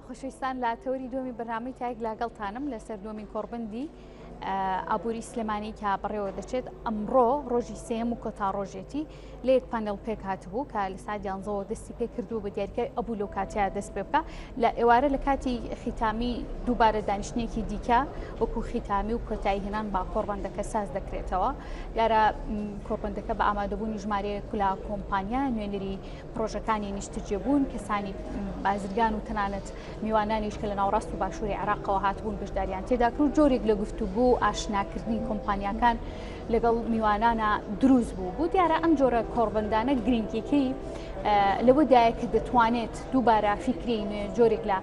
خۆشەویستان لە تەوەری دووەمی بەرنامەی تایک لاگەڵتانم لەسەر دووەمین کۆڕبندی ئابووری سلێمانی کە بەڕێوە دەچێت ئەمڕۆ ڕۆژی سێم و کۆتا ڕۆژێتی لە یەک پانێڵ پێک هاتبوو کە لە ساعت یانزەوە دەستی پێ کردو بە دیاریکای ئەبوو لەو کاتەیە دەست پێ بکە لە ئێوارە لە کاتی خیتامی دووبارە دانیشتنێکی دیکە وەکو خیتامی و کۆتایی هێنان با کۆڕبەندەکە ساز دەکرێتەوە دیارە کۆڕبەندەکە بە ئامادەبوونی ژمارەیەک لە کۆمپانیا نوێنەری پرۆژەکانی نیشتەجێبوون، کەسانی بازرگان و تەنانەت میوانانیش کە لە ناوەڕاست و باشووری عێراقەوە هاتبوون بەشداریان تێدا کرد و جۆرێک لە گفتوگۆ و ئاشناکردنی کۆمپانیاکان لەگەڵ میوانانە دروست بوو. بۆ دیارە ئەم جۆرە کۆڕبەندانە گرنگیەکەی لەوەدایە کە دەتوانێت دووبارە فیکری نوێ جۆرێک لە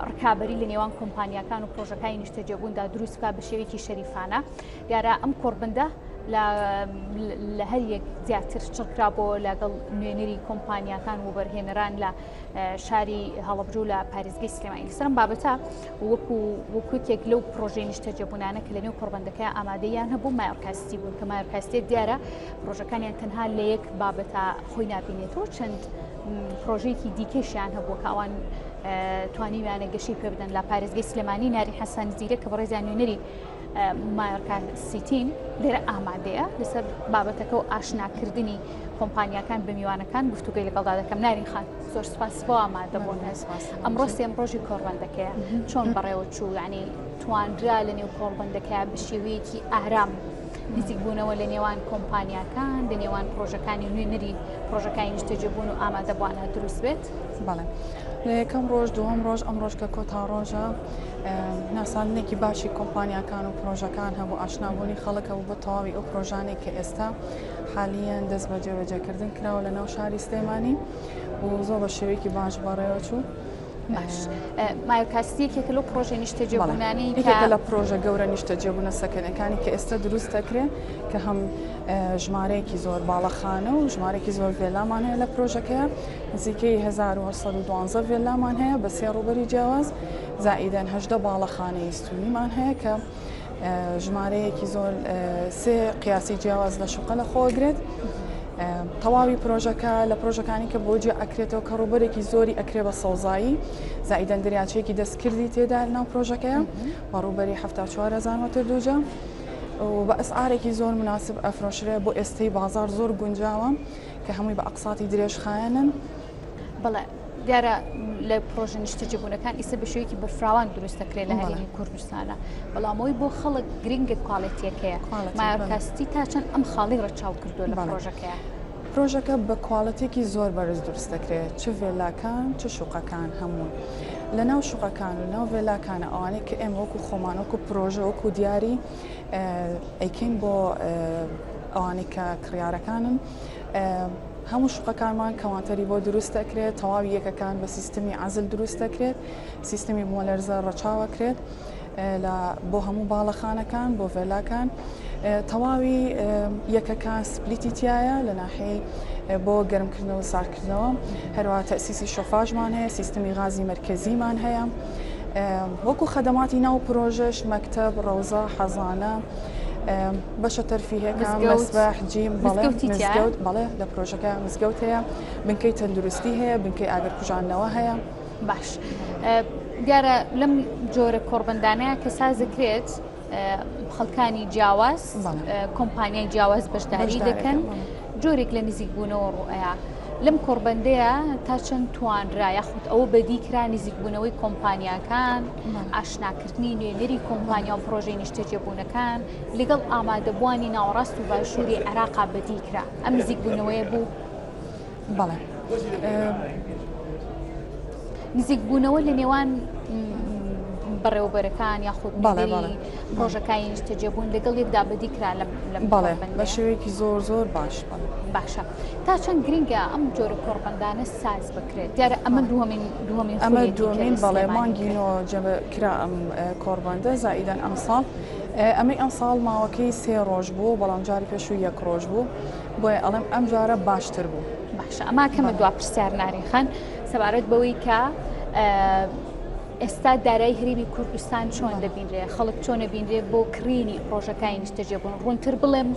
ڕکابەری لە نێوان کۆمپانیاکان و پرۆژەکانی نیشتەجێبووندا دروست بکات بە شێوەیەکی شەریفانە. دیارە ئەم کۆڕبەندە لە هەر یەک زیاتر چڕکرابەوە لەگەڵ نوێنەری کۆمپانیاکان و بەرهێنەران لە شاری هەڵەبجە و لە پارێزگەی سلێمانی لەسەرم بابەتە وەکو وەکوێک لەو پرۆژەی نیشتەجێبوونانە کە لە نێو کۆڕبەندەکە ئامادەیان هەبوو مایۆرکاستی بوون کە مایۆرکاستێت دیارە پرۆژەکانیان تەنها لە یەک بابەتە خۆی نابینێتەوە چەند پرۆژەیەکی دیکەشیان هەبوو کە ئەوان توانیویانە گەشەی پێ بدەن لە پارێزگەی سلێمانی ناری حەسەن زیرە کە بەڕێزیان نوێنەری مایۆرکا سیتین لێرە ئامادەیە لەسەر بابەتەکە و ئاشناکردنی کۆمپانیاکان بە میوانەکان گفتوگەی لەگەڵدا دەکەم. نارین خان زۆر سپاس بۆ ئامادەبوون. ئەمڕۆ سێم ڕۆژی کۆڕبەندەکەیە چۆن بەڕێوە چوو یعنی توانرا لە نێو کۆڕبەندەکە بە شێوەیەکی ئارام نزیکبوونەوە لە نێوان کۆمپانیاکان لە نێوان پرۆژەکانی نوێنەری پرۆژەکانی نیشتەجێبوون و ئامادەبووانە دروست بێت؟ بەڵێ لە یەکەم ڕۆژ دووەم ڕۆژ ئەم ڕۆژ کە کۆتا ڕۆژە ناساندنێکی باشی کۆمپانیاکان و پرۆژەکان هەبوو، ئاشنابوونی خەڵک هەبوو بە تەواوی ئەو پرۆژانەی کە ئێستا حالیەن دەست بە جێبەجێکردن کراوە لە ناو شاری سلێمانی و زۆر بە شێوەیەکی باش بەڕێوەچوو. باش مایۆکاستی یەکێکە لەو پرۆژە نیشتەجێبوونانەی یەکێکە لە پرۆژە گەورە نیشتەجێبوونە سەکەنەکانی کە ئێستا دروست دەکرێن کە هەم ژمارەیەکی زۆر باڵەخانە و ژمارەیەکی زۆر ڤێلامان هەیە لە پرۆژەکەیە نزیکەی 1812 ڤێلامان هەیە بە سێ ڕووبەری جیاواز زائیدەن 18 باڵەخانەی ستونیمان هەیە کە ژمارەیەکی زۆر سێ قیاسی جیاواز لە شوقە لە خۆگرێت. تەواوی پرۆژەکە لە پرۆژەکانی کە بۆ جێ ئەکرێتەوە کە ڕووبەرێکی زۆری ئەکرێ بە سەوزایی زائیدەن دەریاچەیەکی دەستکردی تێدا ناو پرۆژەکەیە بە ڕووبەری 74 هەزار مەتر دووجا و بە ئەسعارێکی زۆر مناسب ئەفرۆشرێ بۆ ئێستەی بازار زۆر گونجاوە کە هەمووی بە ئەقساتی درێژخایەنن. بەڵێ دیارە لە پرۆژە نیشتەجێبوونەکان ئیسە بە شێوەیەکی بەرفراوان دروست دەکرێت لە هەرێمی کوردستانە بەڵام ئەوەی بۆ خەڵک گرنگە کواڵێتیەکەیە مایۆرکاستی تا چەند ئەم خاڵی ڕەچاو کردووە لە پرۆژەکەیە. پرۆژەکە بە کواڵێتێکی زۆر بەرز دروست دەکرێت چ ڤێلاکان چ شوقەکان هەموو لە ناو شوقەکان و ناو ڤێلاکانە ئەوانەی کە ئێمە وەکو خۆمان وەکو پرۆژە وەکو دیاری ئەیکەین بۆ ئەوانەی کە کڕیارەکانن هەموو شوقەکانمان کەوانتەری بۆ دروست دەکرێت تەواوی یەکەکان بە سیستمی عزل دروست دەکرێت سیستمی بوومەلەرزە ڕەچاوەکرێت لە بۆ هەموو باڵەخانەکان بۆ ڤێلاکان تەواوی یەکەکان سپلیتی تایە لە ناحەی بۆ گەرمکردنەوە سارکردنەوە هەروە تەسیسی شۆفاژمان هەیە سیستمی غازی مرکزیمان هەیە وەکو خەدەماتی ناو پرۆژەش مەکتەب ڕەوزە حەزانە بەشە تەرفیهەکان مەسبح جیم بەڵێ مزگەوت بەڵێ لە پرۆژەکە مزگەوت هەیە بنکەی تەندروستی هەیە بنکەی ئاگرکوژاندنەوە هەیە. باش دیارە لەم جۆرە کۆڕبەندانەیە کە سازەکرێت خەڵکانی جیاواز کۆمپانیای جیاواز بەشداری دەکەن جۆرێک لە نزیکبوونەوە ڕوئەیە لەم کۆڕبەندەیە تا چەند توانرا یاخود ئەوە بەدی کرا نزیکبوونەوەی کۆمپانیاکان ئاشناکردنی نوێنەری کۆمپانیا و پرۆژەی نیشتەجێبوونەکان لەگەڵ ئامادەبووانی ناوەڕاست و باشووری عێراقا بەدی کرا ئەم نزیکبوونەوەیە بوو بەڵێ نزیکبوونەوە لە نێوان بەڕێوەبەرەکان یاخود پرۆژەکانی نیشتەجێبوون لەگەڵ یەکدا بەدی کرا لەم بەڵێ بە شێوەیەکی زۆر زۆر باش باشە تا چەند گرنگە ئەم جۆرە کۆڕبەندانە ساز بکرێت دیارە ئەمە دووەمین دووەمین ئەمە دووەمین بەڵێ مانگی نۆ کرا ئەم کۆڕبەندە زائیدەن ئەمساڵ ئەمەی ئەمساڵ ماوەکەی سێ ڕۆژ بوو بەڵام جاری پێشوو یەک ڕۆژ بوو بۆیە ئەڵێم ئەم جارە باشتر بوو. باشە ئەما کەمە دوا پرسیار نارین خان سەبارەت بەوەی کە ئێستا دارای هەرێمی کوردستان چۆن دەبینرێ خەڵک چۆن دەبینرێ بۆ کڕینی پرۆژەکانی نیشتەجێبوون ڕوونتر بڵێم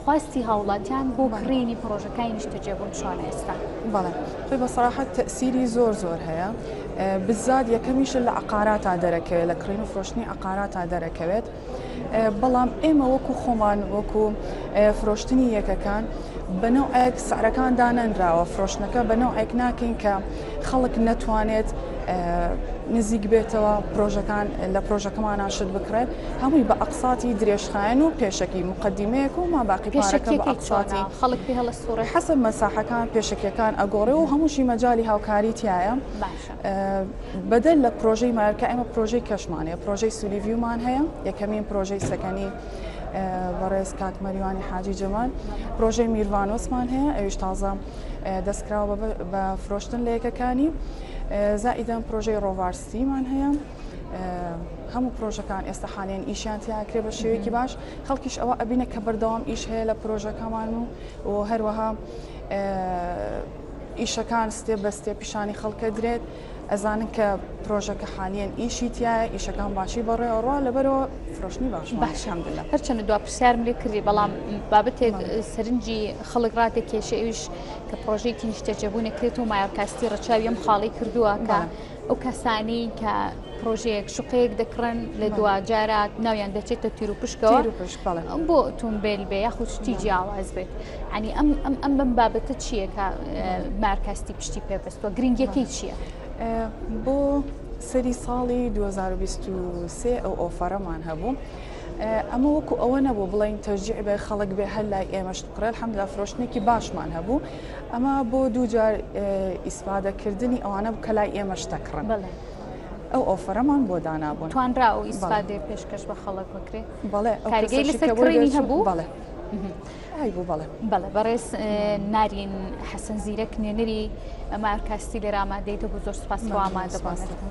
خواستی هاوڵاتیان بۆ کڕینی پرۆژەکانی نیشتەجێبوون چۆن ئێستا؟ بەڵێ خۆی بە سەراحەت تەسیری زۆر زۆر هەیە. بزات یەکەمیشە لە عقاراتا دەرەکەوێت لە کڕین و فرۆشتنی عقاراتا دەرەکەوێت بەڵام ئێمە وەکو خۆمان وەکو فرۆشتنی یەکەکان بە نەوعێک سعرەکان دانەنراوە فرۆشتنەکە بە نەوعێک ناکەین کە خەڵک نەتوانێت نزیک بێتەوە پرۆژەکان لە پرۆژەکەمانان شت بکڕێت هەمووی بە ئەقساتی درێژخایەن و پێشەکی مقدمەیەک و ما باقی پارەکە بە ئەقساتی خەڵک پێ هەڵەسوڕێ حەسەب مەساحەکان پێشەکیەکان ئەگۆڕێ و هەمووشی مەجالی هاوکاری تایە باشە بەدەر لە پرۆژەی مایۆرکا ئێمە پرۆژەی کەشمان هەیە پرۆژەی سولیڤیومان هەیە یەکەمین پرۆژەی سەکەنی بەڕێز کاک مەریوانی حاجی جەمال پرۆژەی میرڤانۆسمان هەیە ئەویش تازە دەستکراوە بە فرۆشتن لە یەکەکانی زائیدەن پرۆژەی ڕۆڤارسیمان هەیە هەموو پرۆژەکان ئێستا حالیان ئیشیان تیاکرێ بە شێوەیەکی باش خەڵکیش ئەوە ئەبینە کە بەردەوام ئیش هەیە لە پرۆژەکەمان و و هەروەها ئیشەکان step بە step پیشانی خەڵکە درێت ئەزانن کە پرۆژەکە حالیەن ئیشی تایە ئیشەکان باشی بەڕێوەڕوا لەبەرەوە فرۆشتنی باش باشە هەرچەندە دوا پرسیارم لێ کردی بەڵام بابەتێک سەرنجی خەڵک ڕادەکێشێ ئەویش کە پرۆژەیەکی نیشتەجێبوونە کرێت و مایۆرکاستی ڕەچاوی ئەم خاڵی کردووە کە ئەو کەسانی کە پرۆژەیەک شوقەیەک دەکڕن لە دواجارا ناویان دەچێتە تیر و پشکەوە بۆ ئۆتۆمبیل بێ یاخود شتی جیاواز بێت ینی ئەم ئەم ئەم بەم بابەتە چییە کە مارکاستی پشتی پێبەستوە گرنگیەکەی چییە؟ بۆ سەری ساڵی 2023 ئەو ئۆفەرەمان هەبوو. ئەمە وەکو ئەوە نەبوو بڵین تەشجیع بێ خەڵک بێ هەر لای ئێمەش بکڕێ الحمدلله فرۆشتنێکی باشمان هەبوو ئەمە بۆ دووجار ئیسفادەکردنی ئەوانە بوو کە لای ئێمەش دەکڕن ئەو ئۆفەرەمان بۆ دانابوون. توانرا ئەو ئیسفادەیە پێشکەش بە خەڵک بکرێ؟ بەڵێ ئەو کاریگەری کەسەشی لەسەر کە بۆی کڕینی دەرچوو هەبوو؟ بەڵێ هەیبوو بەڵێ. بەڵێ بەڕێز نارین حەسەن زیرەک نوێنەری مارکاستی لێرە ئامادەی دەبوو زۆر سوپاس بۆ مەمنون ئامادەبوونت. سوپاس.